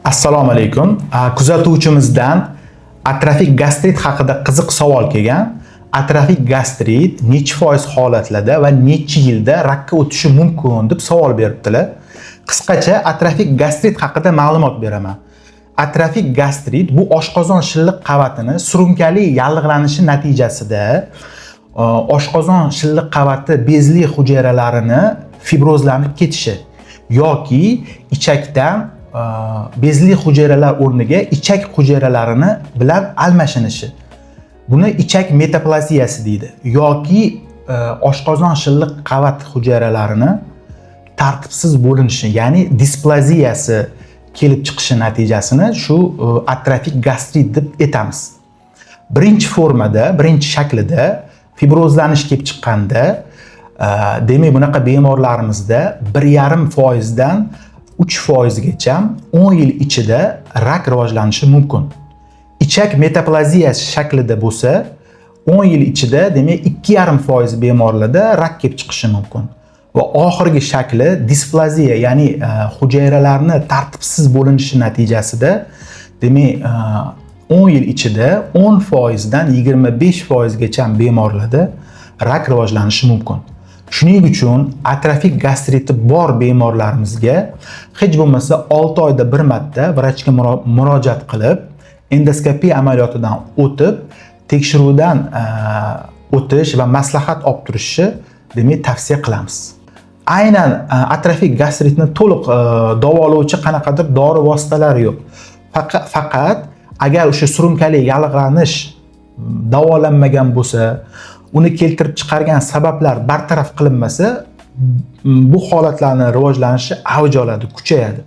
Assalomu alaykum. Kuzatuvchimizdan atrofik gastrit haqida qiziq savol kelgan. Atrofik gastrit nechi foiz holatlarda va necha yilda rakka o'tishi mumkin deb savol beribdilar. Qisqacha atrofik gastrit haqida ma'lumot beraman. Atrofik gastrit bu oshqozon shilliq qavatini surunkali yallig'lanishi natijasida oshqozon shilliq qavati bezli hujayralarini fibrozlanib ketishi yoki ichakdan bezli hujayralar o'rniga ichak hujayralarini bilan almashinishi. Buni ichak metaplaziyasi deydi yoki oshqozon shilliq qavat hujayralarini tartibsiz bo'linishi, ya'ni displaziyasi kelib chiqishi natijasini shu atrofik gastrit deb aytamiz. Birinchi formada, birinchi shaklida fibrozlanish kelib chiqqanda, demak, bunaqa bemorlarimizda 1,5 foizdan 3 foizgacha 10 yil ichida rak rivojlanishi mumkin. Ichak metaplaziyasi shaklida bo'lsa, 10 yil ichida, demak, 2,5 foiz bemorlarda rak kelib chiqishi mumkin. Va oxirgi shakli displaziya, ya'ni hujayralarni tartibsiz bo'linishi natijasida, demak, 10 yil ichida 10 foizdan 25 foizgacha bemorlarda rak rivojlanishi mumkin. Shuning uchun atrofik gastriti bor bemorlarimizga hech bo'lmasa 6 oyda bir marta vrachga murojaat qilib, endoskopiya amaliyotidan o'tib, tekshiruvdan o'tish va maslahat olib turishni, demak, tavsiya qilamiz. Aynan atrofik gastritni to'liq davolovchi qanaqadir dori vositalari yo'q. Faqat agar o'sha surunkali yallig'lanish davolanmagan bo'lsa, uni keltirib chiqargan sabablar bartaraf qilinmasa, bu holatlarni rivojlanishi avj oladi, kuchayadi.